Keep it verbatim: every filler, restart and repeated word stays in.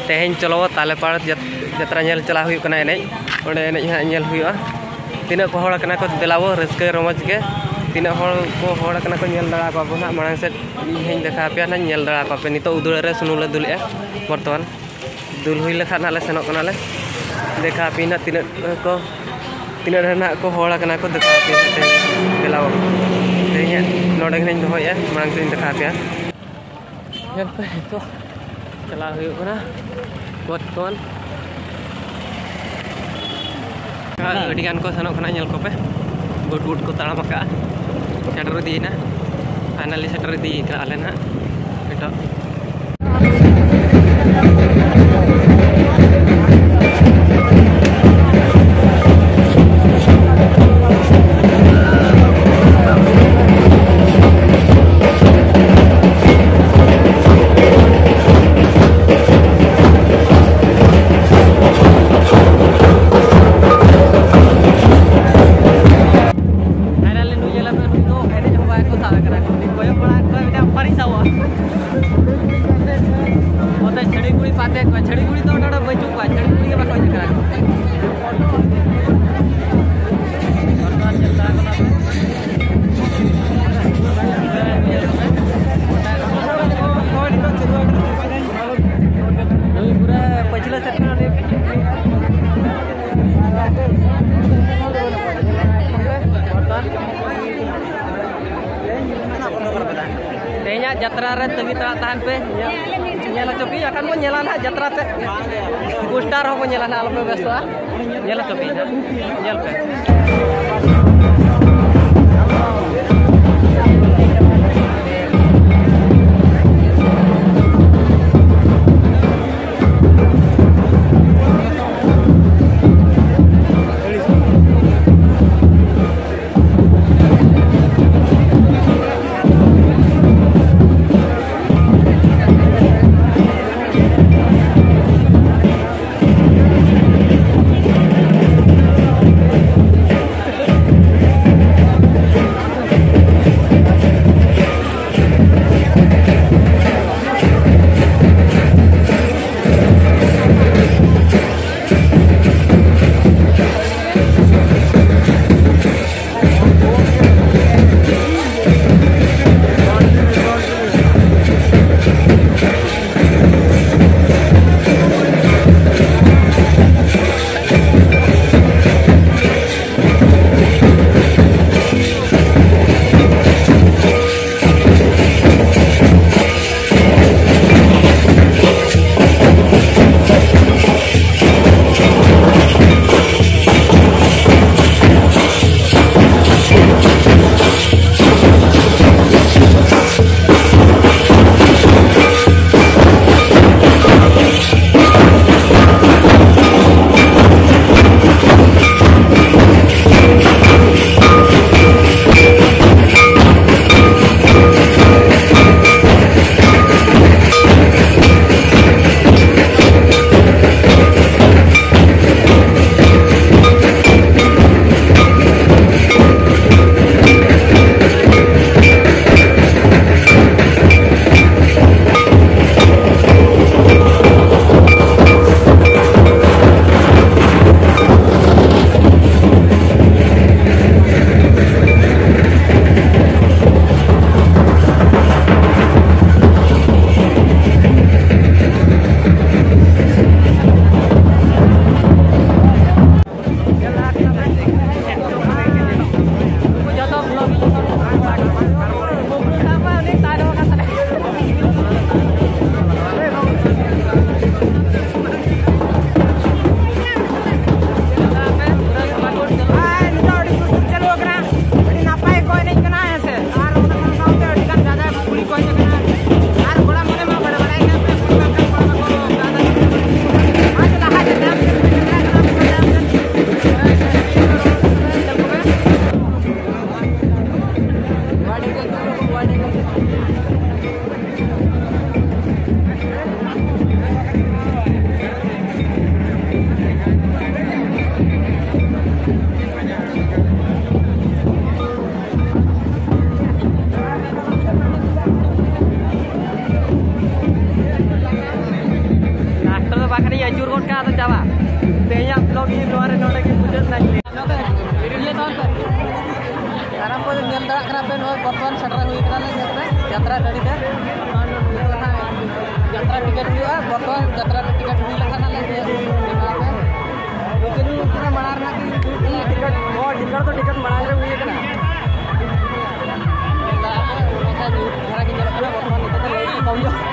ᱛᱮᱦᱮᱧ ᱪᱚᱞᱚ ᱛᱟᱞᱮᱯᱟᱲ ᱡᱟᱛ-, ᱡᱟᱛᱨᱟ ᱧᱮᱞ ᱪᱟᱞᱟᱣ ᱦᱩᱭᱩᱜ ᱠᱟᱱᱟ᱾ ᱮᱱᱮᱡ, ᱚᱸᱰᱮ ᱮᱱᱮᱡ ᱦᱟᱸᱜ ᱧᱮᱞ ᱦᱩᱭᱩᱜᱼᱟ᱾ ᱛᱤᱱᱟᱹᱜ ᱠᱚ ᱦᱚᱲ ᱠᱟᱱᱟ ᱠᱚ, ᱫᱮᱞᱟᱵᱚ ᱨᱟᱹᱥᱠᱟᱹ ᱨᱚᱢᱚᱡᱽ ᱜᱮ᱾ ᱛᱤᱱᱟᱹᱜ ᱦᱚᱲ ᱠᱚ ᱦᱚᱲ ᱠᱟᱱᱟ ᱠᱚ, ᱧᱮᱞ ᱫᱟᱲᱮ ᱟᱠᱚᱣᱟ ᱵᱚᱱ ᱦᱟᱸᱜ᱾ ᱢᱟᱲᱟᱝ ᱥᱮᱫ ᱤᱧ ᱦᱚᱧ ᱫᱮᱠᱷᱟᱣ ᱟᱯᱮᱭᱟ ᱦᱟᱸᱜ, ᱧᱮᱞ ᱫᱟᱲᱮ ᱟᱠᱚᱣᱟ ᱯᱮ᱾ ᱱᱤᱛᱚᱜ ᱩᱫᱩᱲ ᱨᱮ ᱥᱩᱱᱩᱢ ᱞᱮ ᱫᱩᱞᱮᱜᱼᱟ ᱵᱚᱨᱛᱚᱢᱟᱱ᱾ ᱫᱩᱞ ᱦᱩᱭ ᱞᱮᱠᱷᱟᱱ ᱦᱟᱸᱜ ᱞᱮ ᱥᱮᱱᱚᱜ ᱠᱟᱱᱟᱞᱮ᱾ ᱫᱮᱠᱷᱟᱣ ᱟᱯᱮᱭᱟᱹᱧ ᱦᱟᱸᱜ ᱛᱤᱱᱟᱹᱜ ᱠᱚ, ᱛᱤᱱᱟᱹᱜ ᱰᱷᱮᱨ ᱱᱟᱜ ᱠᱚ ᱦᱚᱲ ᱟᱠᱟᱱᱟ ᱠᱚ, ᱫᱮᱠᱷᱟᱣ ᱟᱯᱮᱭᱟᱹᱧ ᱦᱟᱸᱜ ᱛᱮᱦᱮᱧ᱾ ᱫᱮᱞᱟ ᱵᱟᱹᱵᱩ, ᱛᱮᱦᱮᱧ ᱦᱟᱸᱜ ᱱᱚᱰᱮ ᱜᱮᱞᱤᱧ ᱫᱚᱦᱚᱭᱮᱫᱼᱟ, ᱢᱟᱲᱟᱝ ᱥᱮᱫ ᱤᱧ ᱫᱮᱠᱷᱟᱣ ᱟᱯᱮᱭᱟ᱾ ᱧᱮᱞ ᱯᱮ, ᱱᱤᱛᱚᱜ ᱪᱟᱞᱟᱣ ᱦᱩᱭᱩᱜ ᱠᱟᱱᱟ ᱵᱚᱨᱛᱚᱢᱟᱱ᱾ ᱟᱹᱰᱤ ᱜᱟᱱ ᱠᱚ ᱥᱮᱱᱚᱜ ᱠᱟᱱᱟ, ᱧᱮᱞ ᱠᱚᱯᱮ, ᱜᱩᱴ ᱜᱩᱴ ᱠᱚ ᱛᱟᱲᱟᱢ ᱟᱠᱟᱜᱼᱟ᱾ ᱥᱮᱴᱮᱨ ᱤᱫᱤᱭᱮᱱᱟ, finally ᱥᱮᱴᱮᱨ ᱤᱫᱤᱭᱮᱱᱟ ᱟᱞᱮ ᱱᱟᱦᱟᱜ ᱱᱤᱛᱚᱜ᱾ ᱯᱷᱟᱭᱱᱟᱞᱤ ᱱᱩᱭ ᱧᱮᱞ ᱢᱮ, ᱱᱩᱭ ᱫᱚ ᱮᱱᱮᱡ ᱦᱚᱸ ᱵᱟᱭ ᱠᱚ ᱥᱟᱵ ᱟᱠᱟᱱᱟ, ᱠᱚᱭᱚᱜ ᱵᱟᱲᱟ ᱠᱚ ᱢᱤᱫᱴᱟᱝ ᱯᱟᱹᱲᱤ ᱥᱟᱵᱚᱜᱼᱟ᱾ ᱚᱱᱛᱮ ᱪᱷᱟᱹᱲᱤ ᱠᱩᱲᱤ ᱯᱟᱱᱛᱮ ᱠᱚᱣᱟ, ᱪᱷᱟᱹᱲᱤ ᱠᱩᱲᱤ ᱫᱚ ᱱᱚᱰᱮ ᱵᱟᱹᱪᱩᱜ ᱠᱚᱣᱟ, ᱪᱷᱟᱹᱲᱤ ᱠᱩᱲᱤ ᱜᱮ ᱵᱟᱠᱚ ᱦᱤᱡᱩᱜ ᱠᱟᱱᱟ᱾ ᱱᱩᱭ ᱯᱩᱨᱟᱹ ᱯᱟᱹᱪᱷᱞᱟᱹ ᱥᱮᱫ ᱠᱷᱚᱱ ᱩᱱᱤ ᱛᱮᱦᱮᱧᱟᱜ ᱡᱟᱛᱨᱟ ᱨᱮ ᱛᱟᱹᱜᱤ ᱛᱟᱲᱟᱜ ᱛᱟᱦᱮᱱ ᱯᱮ᱾ ᱧᱮᱞ ᱦᱚᱪᱚ ᱯᱮ, ᱟᱠᱷᱟᱱ ᱵᱚᱱ ᱧᱮᱞᱟ ᱱᱟᱦᱟᱜ ᱡᱟᱛᱨᱟ ᱛᱮ᱾ ᱯᱳᱥᱴᱟᱨ ᱦᱚᱸ ᱵᱚᱱ ᱧᱮᱞᱟ ᱱᱟᱦᱟᱜ, ᱟᱞᱚᱯᱮ ᱵᱮᱥᱛᱚᱜᱼᱟ᱾ ᱧᱮᱞ ᱦᱚᱪᱚ ᱯᱮ ᱱᱟᱦᱟᱜ, ᱧᱮᱞ ᱯᱮ᱾ ᱟᱨ ᱱᱤᱛᱚᱜ ᱟᱹᱰᱤ ᱡᱳᱨ ᱥᱳᱨ ᱪᱟᱹᱞᱩ ᱟᱠᱟᱱᱟ, ᱟᱹᱰᱤ ᱱᱟᱯᱟᱭ ᱠᱚ ᱮᱱᱮᱡ ᱠᱟᱱᱟ, ᱦᱮᱸ ᱥᱮ᱾ ᱟᱨ ᱚᱱᱟ ᱥᱟᱶ ᱥᱟᱶᱛᱮ ᱟᱹᱰᱤ ᱜᱟᱱ ᱡᱟᱭᱜᱟ ᱠᱚ ᱠᱩᱲᱤ ᱠᱚ ᱦᱮᱡ ᱟᱠᱟᱱᱟ, ᱟᱨ ᱠᱚᱲᱟ ᱢᱚᱱᱮ ᱢᱟ ᱵᱟᱲᱟᱭ ᱜᱮᱭᱟ ᱯᱮ, ᱠᱩᱲᱤ ᱵᱟᱝᱠᱷᱟᱱ ᱠᱚᱲᱟ ᱢᱟ ᱠᱚ ᱟᱫᱚ ᱞᱟᱦᱟ ᱥᱮᱫ ᱛᱟᱭᱚᱢ ᱥᱮᱫ ᱠᱚ ᱪᱟᱞᱟᱜ ᱠᱟᱱᱟ, ᱛᱟᱭᱚᱢ ᱥᱮᱫ᱾ ᱰᱟᱠᱛᱟᱨ ᱫᱚ ᱵᱟᱠᱷᱟᱱᱤᱧ ᱟᱹᱪᱩᱨ ᱜᱚᱫ ᱠᱟᱜᱼᱟ, ᱟᱫᱚ ᱪᱟᱵᱟ᱾ ᱛᱮᱦᱮᱧᱟᱜ vlog ᱤᱧ ᱱᱚᱣᱟ ᱨᱮ ᱱᱚᱰᱮ ᱜᱮ ᱢᱩᱪᱟᱹᱫ ᱮᱫᱟ᱾ ᱟᱨᱟᱢ ᱠᱚ ᱧᱮᱞ ᱫᱟᱲᱮᱭᱟᱜ ᱠᱟᱱᱟ ᱯᱮ, ᱱᱚᱜᱼᱚᱭ ᱵᱚᱨᱛᱚᱢᱟᱱ ᱥᱮᱴᱮᱨ ᱦᱩᱭ ᱠᱟᱱᱟ ᱞᱮ ᱡᱟᱛᱨᱟ, ᱡᱟᱛᱨᱟ ᱴᱟᱺᱰᱤ ᱛᱮ᱾ ᱱᱤᱛᱚᱜ ᱦᱟᱸᱜ ᱡᱟᱛᱨᱟ ᱴᱤᱠᱤᱴ ᱦᱩᱭᱩᱜᱼᱟ, ᱵᱚᱨᱛᱚᱢᱟᱱ ᱡᱟᱛᱨᱟ ᱨᱮ ᱴᱤᱠᱤᱴ ᱦᱩᱭ ᱞᱮᱠᱷᱟᱱ ᱦᱟᱸᱜ ᱞᱮ ᱮᱢᱟ ᱯᱮ᱾ ᱪᱟᱹᱞᱩ ᱠᱟᱱᱟ ᱢᱟᱲᱟᱝ ᱨᱮᱱᱟᱜ ᱜᱮ ᱴᱤᱠᱤᱴ, ᱦᱳᱭ, ᱴᱤᱠᱤᱴ ᱫᱚ ᱴᱤᱠᱤᱴ ᱢᱟᱲᱟᱝ ᱨᱮ ᱦᱩᱭ ᱠᱟᱱᱟ᱾ ᱧᱮᱞ ᱫᱟᱲᱮᱭᱟᱜ ᱠᱟᱱᱟ ᱯᱮ, ᱚᱱᱟ ᱠᱷᱟᱱ ᱧᱩᱛ ᱫᱷᱟᱨᱟ ᱜᱮ ᱧᱮᱞᱚᱜ ᱠᱟᱱᱟ, ᱵᱚᱨᱛᱚᱢᱟᱱ ᱱᱤᱛᱚᱜ ᱫᱚ ᱞᱟᱹᱭᱤᱴ ᱠᱚ ᱠᱚᱢ ᱧᱚᱜ᱾